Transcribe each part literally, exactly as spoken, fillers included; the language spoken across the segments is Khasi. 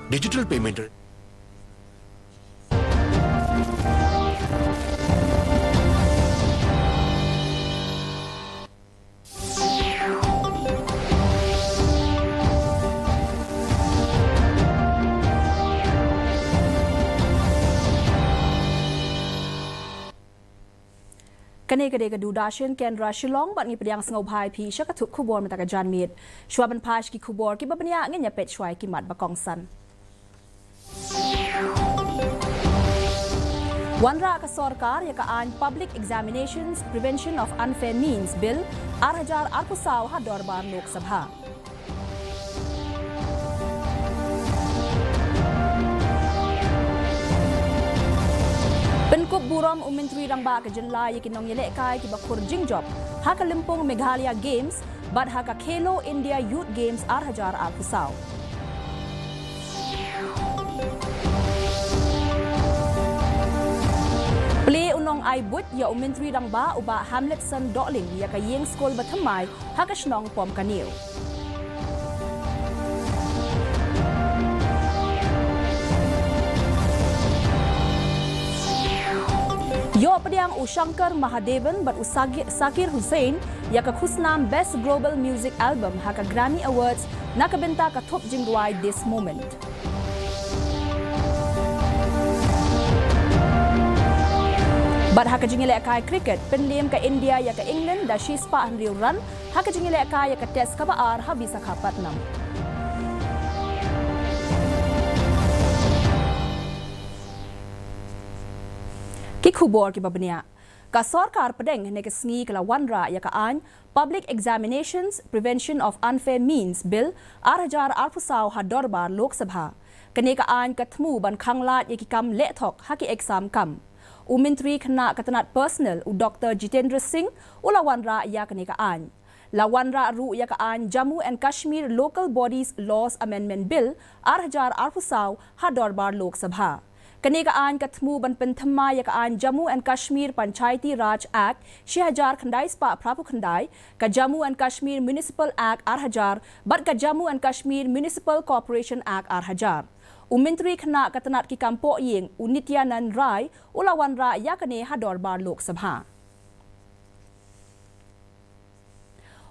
Digital payment. Kane ka dei ka Doordarshan Kendra Shillong, bad ngi pdiang sngewbha ïa phi sha ka thup khubor mynta ka janmiet. Shuwa ban phai sha ki khubor kiba bniah, ngin ïa peit shuwa ïa ki mat ba kongsan. Wanrah ka sorkar ïa ka aiñ Public Examinations Prevention of Unfair Means Bill ar hajar arphew saw ha dorbar Lok Sabha. Pynkup burom u Myntri Rangbah ka jylla ïa ki nongïalehkai kiba khur jingjop ha ka lympung Meghalaya Games bad ha ka Khelo India Youth Games ar hajar arphew saw. Plie u nongai buit ïa u Myntri Rangbah u Bah Hamletson Dohling ïa ka ïing skul bathymmai ha ka shnong Pomkaniew. Ïoh pdiang u Shankar Mahadevan bad u Sagi-, Zakir Hussain ïa ka khusnam Best Global Music Album ha ka Grammy Awards na ka bynta ka thup jingrwai This Moment. Bad ha ka jingïalehkai cricket, pynliem ka India ïa ka England da shispah hynriew run ha ka jingïalehkai ïa ka test kaba ar ha Visakhapatnam. Ki khubor kiba bniah. Ka sorkar pdeng hynne ka sngi ka la wanrah ïa ka aiñ Public Examinations Prevention of Unfair Means Bill ar hajar arphew saw ha dorbar Lok Sabha. Kane ka aiñ ka thmu ban khanglad ïa ki kam lehthok ha ki exam kam. U Myntri khynnah ka tnat Personnel u Doktor Jitendra Singh u la wanrah ïa kane ka aiñ. La wanrah ruh ïa ka aiñ Jammu and Kashmir Local Bodies Laws Amendment Bill ar hajar arphew saw ha dorbar Lok Sabha. Kane ka aiñ ka thmu ban pynthymmai ïa ka aiñ Jammu and Kashmir Panchayati Raj Act shi hajar khyndai spah phraphew khyndai, ka Jammu and Kashmir Municipal Act ar hajar, bad ka Jammu and Kashmir Municipal Corporation Act ar hajar. U Myntri khynnah ka tnat ki kam pohïing u Nityanand Rai u la wanrah ïa kane ha dorbar Lok Sabha.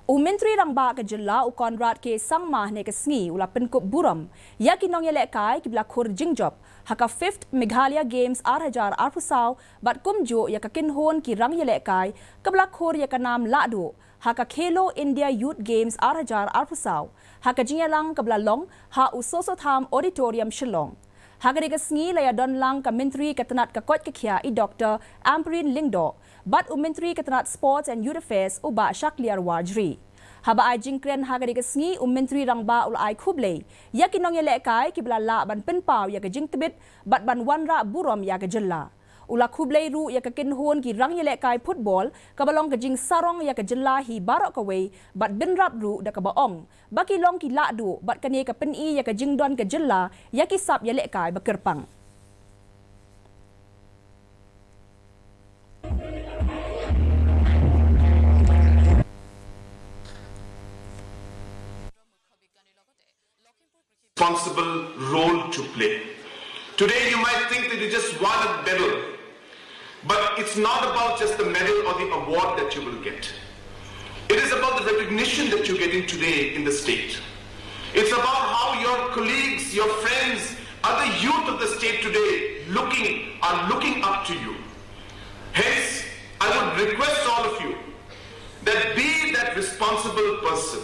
U Myntri Rangbah ka jylla u Conrad K Sangma hynne ka sngi u la pynkup burom ïa ki nongïalehkai kiba la khur jingjop ha ka fifth Meghalaya Games ar hajar arphew saw bad kumjuh ïa ka kynhun ki rangïalehkai kaba la khur ïa ka nam lahduh ha ka Khelo India Youth Games ar hajar arphew saw ha ka jingïalang kaba la long ha u Soso Tham Auditorium Shillong. Ha kane ka sngi la ïadon lang ka Myntri ka tnat ka koit ka khiah i Doktor Ampareen Lyngdoh bad u Myntri ka tnat Sports and Youth Affairs u Bah Shakliar Warjri. Haba ai jingkren ha kane ka sngi u Myntri Rangbah u la ai khublei ïa ki nongïalehkai kiba la lah ban pynpaw ïa ka jingtbit bad ban wanrah burom ïa ka jylla. U la khublei ruh ïa ka kynhun ki rangïalehkai football kaba long ka jingsarong ïa ka jylla hi baroh kawei bad bynrap ruh da kaba ong ba ki long ki lahduh bad kane ka pyni ïa ka jingdon ka jylla ïa ki sap ïalehkai ba kyrpang. Responsible role to play. Today you might think that you just won a medal, but it's not about just the medal or the award that you will get. It is about the recognition that you're getting today in the state. It's about how your colleagues, your friends, other youth of the state today looking, are looking up to you. Hence, I would request all of you that be that responsible person.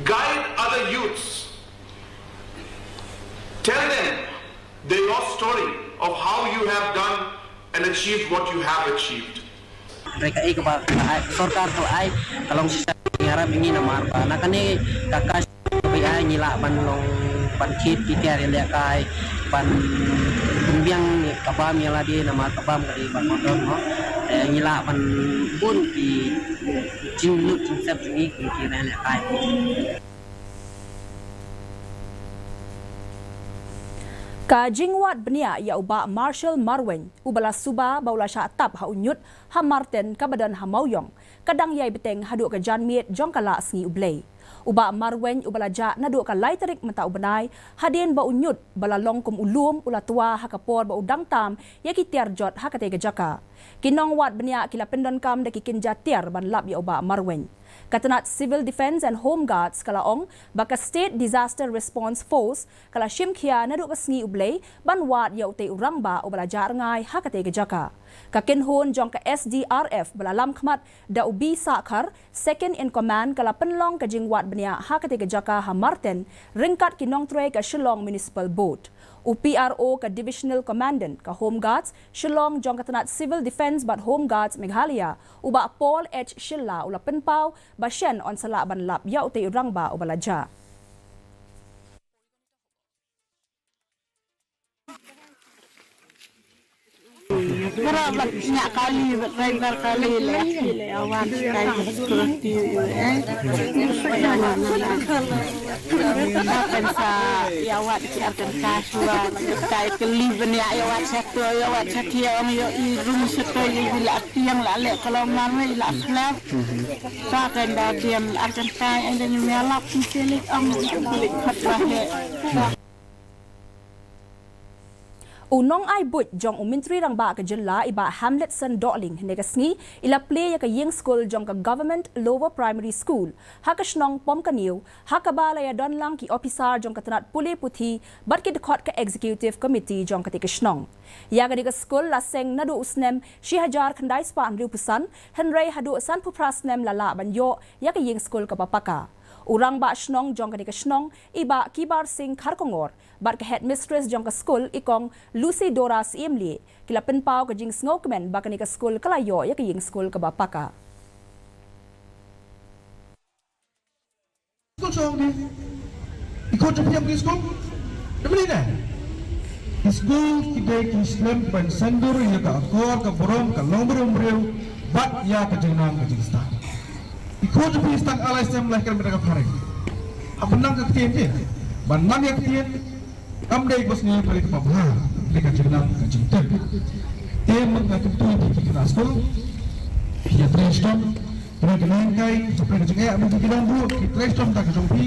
Guide other youths. Tell them the, your story of how you have done and achieved what you have achieved. Re ka ei kaba ka ai, sorkar ka ai, ka long shisha ngi harap ngi namar ba na kane ka kash ka bai ai ngi lah ban long ban khit ki tiar ïalehkai ban pynbiang ka bam ïa lade namar ka bam ka dei ban modern mo. Eh, ngi lah ban bun ki jinglut jingsep jong ngi ki ïalehkai. Ka jingwad bniah ïa u Bah Marshall Marwein, uba la suba ba u la shah tap ha u ñiut ha Marten kaba don ha Mawïong, ka dang ïai bteng haduh ka janmiet jong ka la sngi U Blei. U Bah Marwein uba la jah naduh ka lai tarik mynta u bnai, hadien ba u ñiut ba la long kum u lum u la twa ha ka por ba u dang tam ïa ki tiar jot ha katei ka jaka. Ki nongwad bniah ki la pyndonkam da ki kynja tiar ban lap ïa u Bah Marwein. Ka tnat Civil Defence and Home Guards ka la ong ba ka State Disaster Response Force ka la shim khia naduh ka sngi U Blei ban wad ïa utei u rangbah uba la jah rngai ha katei ka jaka. Ka kynhun jong ka S D R F ba la lam khmat da u B Sahkhar, Second in Command, ka la pynlong ka jingwad bniah ha katei ka jaka ha Marten ryngkat ki nongtrei ka Shillong Municipal Board. U P R O ka Divisional Commandant ka Home Guards Shillong jong ka tnat Civil Defence bad Home Guards Meghalaya, u Bah Paul H Shylla, u la pynpaw ba shen yn sa lah ban lap ïa utei u rangbah uba la jah. Kara bad ñiah kali bad driver kali leh, leh ïa wan kai bad security, eh. Ba kan sa ïa wan ki ar kan ka shuwa, kai kali ban ïa ïa wan satu, ïa wan satu, ïa wan ïa i rum satu, ïa i la tiang la leh kalau mama i la slap. Ba kan da tiang ar kan kai, and then ïa lap ki selik ong ki selik khat ba he. U nongai buit jong u Myntri Rangbah ka jylla i Bah Hamletson Dohling hynne ka sngi i la plie ïa ka ïing skul jong ka Government Lower Primary School ha ka shnong Pom Kaniew, ha kaba la ïadon lang ki ophisar jong ka tnat pule puthi bad ki dkhot ka Executive Committee jong katei ka shnong. Ïa kane ka skul la seng naduh u snem shi hajar khyndai spah hynriewphew san, hynrei haduh sanphew phra snem la lah ban ïoh ïa ka ïing skul kaba paka. U rangbah shnong jong kane ka shnong i Bah Kibar Singh Kharkongor bad ka headmistress jong ka skul i Kong Lucy Dora Syiemlieh ki la pynpaw ka jingsngewkmen ba kane ka skul ka la ïoh ïa ka ïing skul kaba paka. Skul shong di. I khot jong phi ïa ki skul. Da mynta ne. Ki skul ki dei ki slem ban sngewdur ïa ka akor, ka burom, ka longbriew briew bad ïa ka jingnang ka jingstad. I khot jong phi stad alai sem lai kren bad ka phareng. Hap ban nang ka ktien te. Ban nang ïa ktien. Kam dei bas ngi pyrkhat ba bha, dei ka jingnang ka jingtip. Te mynta ka tu ki khynnah skul, ki ïa trei shitom, ki nang kai, sa pyrkhat ka jingeh, mynta ki nang buh, ki trei shitom da ka jong phi,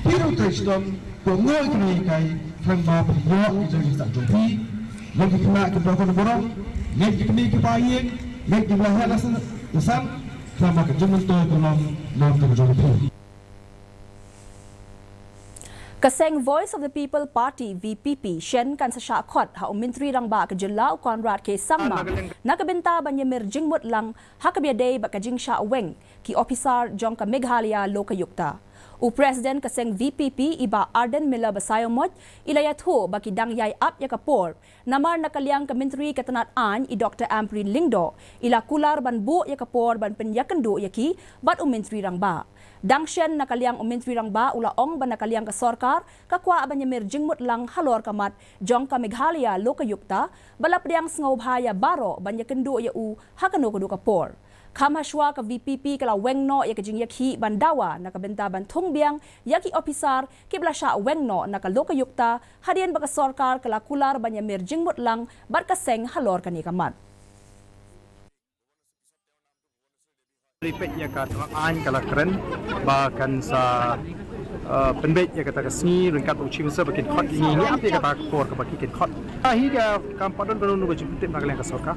ki ruh trei shitom, ko ngoi ki nang kai, khlem ba phi ïoh ki jong ki sa jong phi, long ki khynnah ki ba kon burom, ngeit ki kmie ki ba ïing, ngeit ki ba heh la san, la san, khlem ba ka jingmyntoi ka long, long ka jong phi. Ka seng Voice of the People Party, V P P, shen kan sa shah khot ha u Myntri Rangbah ka jylla u Conrad K Sangma na ka bynta ban ïamir jingmut lang ha kaba ïadei bad ka jingshah weng ki ophisar jong ka Meghalaya Lokayukta. U President ka seng V P P i Bah Ardent Miller Basaiawmoit i la ïathuh ba ki dang ïai ap ïa ka por namar na ka liang ka Myntri ka tnat aiñ i Doctor Ampareen Lyngdoh i la kular ban buh ïa ka por ban pynïakynduh ïa ki bad u Myntri Rangbah. Dang shen na ka liang u Myntri Rangbah u la ong ba na ka liang ka sorkar ka kwah ban ïamir jingmut lang halor ka mat jong ka Meghalaya Lokayukta ba la pdiang sngewbha ïa baroh ban ïakynduh ïa u ha kano kano ka por. Kham hashwa ka V P P ka la weng noh ïa ka jingïakhih ban dawa na ka bynta ban thung biang ïa ki ophisar kiba la shah weng noh na ka Lokayukta hadien ba ka sorkar ka la kular ban ïamir jingmut lang bad ka seng halor kane ka mat. Ri peit ïa ka tnat aiñ ka la kren ba kan sa, eh, pynbeit ïa kata ka sngi ryngkat u Chief Minister ba kin khot ïa ngi, ngi ap ïa kata ka por kaba ki kin khot. Hi ka kam pat don kano kano ka jingpyntip na ka liang ka sorkar.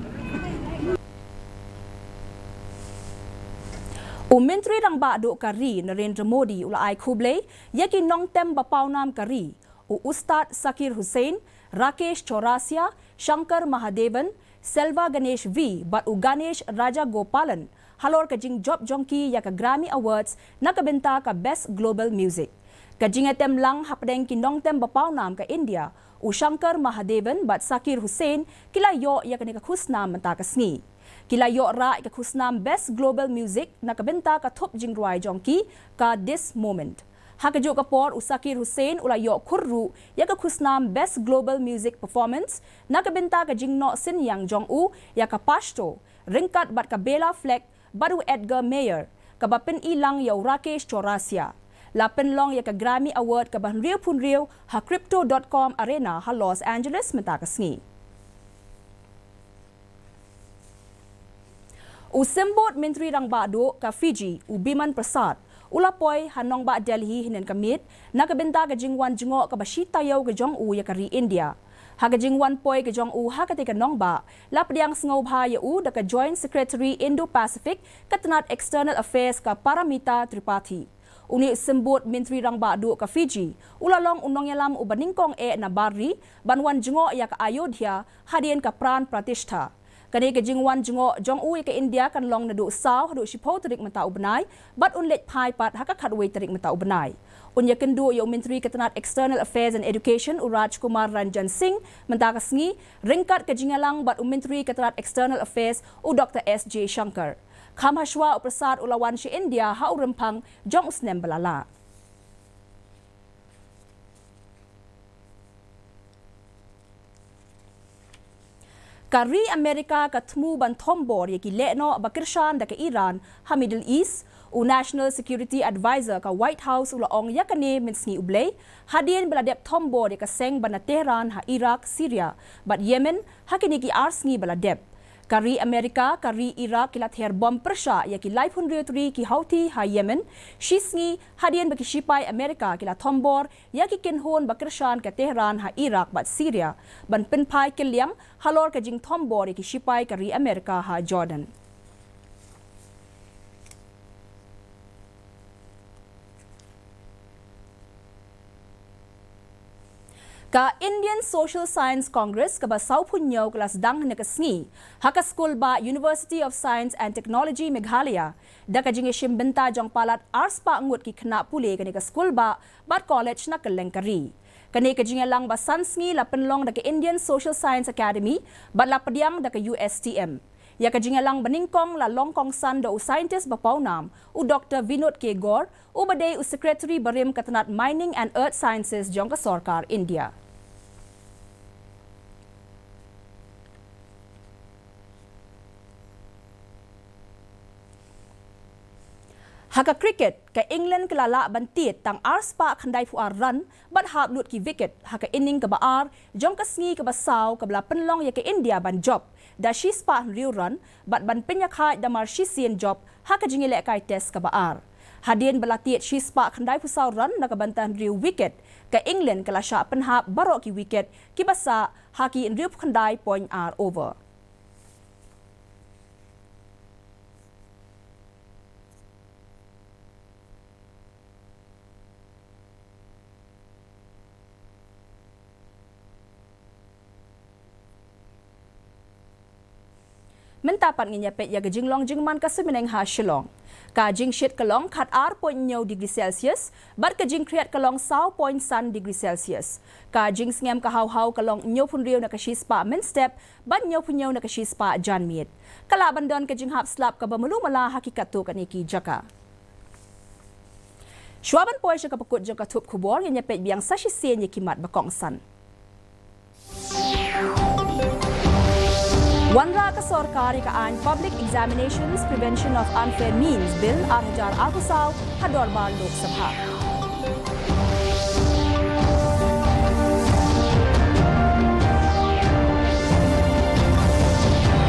U Myntri Rangbah Duh ka ri Narendra Modi u la ai khublei ïa ki nongtem ba pawnam ka ri, u Ustad Zakir Hussain, Rakesh Chaurasia, Shankar Mahadevan, Selva Ganesh V bad u Ganesh Rajagopalan halor ka jingjop jong ki ïa ka Grammy Awards na ka bynta ka Best Global Music. Ka jingïatem lang hapdeng ki nongtem ba pawnam ka India, u Shankar Mahadevan bad Zakir Hussain ki la ïoh ïa kane ka khusnam mynta ka sngi. Ki la ïoh rah ïa ka khusnam Best Global Music na ka bynta ka thup jingrwai jong ki ka This Moment. Ha kajuh ka por u Zakir Hussain u la ïoh khur ruh ïa ka khusnam Best Global Music Performance na ka bynta ka jingnoh synñiang jong u ïa ka Pashto ryngkat bad ka Bella Fleck bad u Edgar Meyer, kaba pyni lang ïa u Rakesh Chaurasia. La pynlong ïa ka Grammy Award kaba hynriewphew hynriew ha Crypto dot com Arena ha Los Angeles mynta ka sngi. U Symbud Myntri Rangbah Duh ka Fiji, u Biman Prasad, u la poi ha nongbah Delhi hynnin ka miet, na ka bynta ka jingwan jngoh kaba shi taïew ka jong u ïa ka ri India. Ha ka jingwan poi ka jong u ha katei ka nongbah, la pdiang sngewbha ïa u da ka Joint Secretary Indo-Pacific ka tnat External Affairs ka Paramita Tripathi. Une u symbud Myntri Rangbah Duh ka Fiji, u la long u nongïalam uba nyngkong eh na bar ri, ban wan jngoh ïa ka Ayodhya, hadien ka Pran Pratishtha. Kane ka jingwan jngoh jong u ïa ka India kan long naduh saw haduh shiphew tarik mynta u bnai, bad un leit phai pat ha ka khatwei tarik mynta u bnai. Un ïakynduh ïa u Myntri ka tnat External Affairs and Education u Rajkumar Ranjan Singh mynta ka sngi, ryngkat ka jingïalang bad u Myntri ka tnat External Affairs u Doktor S Jaishankar. Kham hashwa u Prasad u la wan sha India ha u rymphang jong u snem ba la lah. Ka ri Amerika ka thmu ban thombor ïa ki lehnoh ba kyrshan da ka Iran ha Middle East, u National Security Advisor ka White House u la ong ïa kane mynsngi u Blei, hadien ba la dep thombor ïa ka seng ba na Tehran ha Iraq, Syria, bad Yemen, ha kine ki ar sngi ba la dep. Ka ri Amerika, ka ri Iraq ki la ther bom pyrshah ïa ki laiphew hynriew tylli ki Houthi ha Yemen, shi sngi hadien ba ki shipai Amerika ki la thombor ïa ki kynhun ba kyrshan ka Tehran ha Iraq bad Syria, ban pynphai kylliang halor ka jingthombor ïa ki shipai ka ri Amerika ha Jordan. Ka Indian Social Science Congress kaba sawphew hynñiew ka la sdang hynne ka sngi ha ka skulbah University of Science and Technology Meghalaya, da ka jingïashim bynta jong palat arspah ngut ki khynnah pule kane ka skulbah bad college na kylleng ka ri. Kane ka jingïalang ba san sngi la pynlong da ka Indian Social Science Academy bad la pdiang da ka U S T M. Ïa ka jingïalang ba nyngkong la long kongsan da u scientist ba pawnam, u Doktor Vinod K Gaur, uba dei u Secretary barim ka tnat Mining and Earth Sciences jong ka sorkar India. Ha ka cricket, ka England ka la lah ban tied tang arspah khyndaiphew ar run bad hap lut ki wicket ha ka inning kaba ar jong ka sngi kaba saw kaba la pynlong ïa ka India ban jop da shispah hynriew run bad ban pynïakhaid da mar shisien jop ha ka jingïalehkai test kaba ar. Hadien ba la tied shispah khyndaiphew saw run na ka bynta hynriew wicket, ka England ka la shah pynhap baroh ki wicket kiba sah ha ki hynriewphew khyndai point ar over. Mynta pat ngin ïa peit ïa ka jinglong jingman ka suiñ bneng ha Shillong. Ka jingshit ka long khat ar point hynñiew degree Celsius, bad ka jingkhriat ka long saw point san degree Celsius. Ka jingsngem ka haw haw ka long hynñiewphew hynriew na ka shispah mynstep, bad hynñiewphew hynñiew na ka shispah janmiet. Ka lah ban don ka jinghap slap kaba malu mala ha ki katto katne ki jaka. Shuwa ban poi sha kaba kut jong ka thup khubor, ngin ïa peit biang sa shisien ïa ki mat ba kongsan. Wanrah ka sorkar ïa ka aiñ Public Examinations Prevention of Unfair Means Bill ar hajar arphew saw ha dorbar Lok Sabha.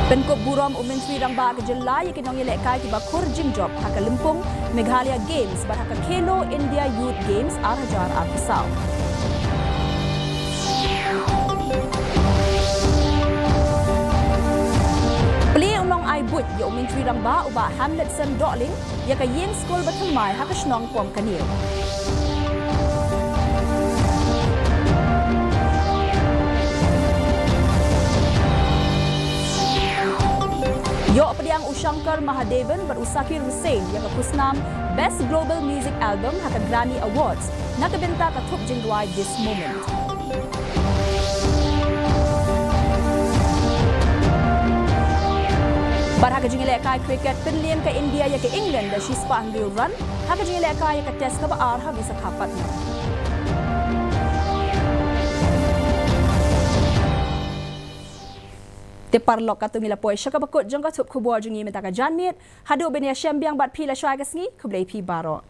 Pynkup burom u Myntri Rangbah ka jylla ïa ki nongïalehkai kiba khur jingjop ha ka lympung Meghalaya Games bad ha ka Khelo India Youth Games ar hajar arphew saw. Plie u nongai buit ïa u Myntri Rangbah u Bah Hamletson Dohling ïa ka ïing skul ba thymmai ha ka shnong Pom Kaniew. Ïoh pdiang u Shankar Mahadevan bad u Zakir Hussain ïa ka khusnam Best Global Music Album ha ka Grammy Awards na ka bynta ka thup jingrwai This Moment. Bad ha ka jingïalehkai cricket, pynliem ka India ïa ka England da shispah hynriew run ha ka jingïalehkai ïa ka test kaba ar ha Visakhapatnam. Te paralok, katto ngi la poi sha kaba kut jong ka thup khubor jong ngi mynta ka janmiet. Haduh ban ïashem biang bad phi lashai ka sngi, khublei phi baroh.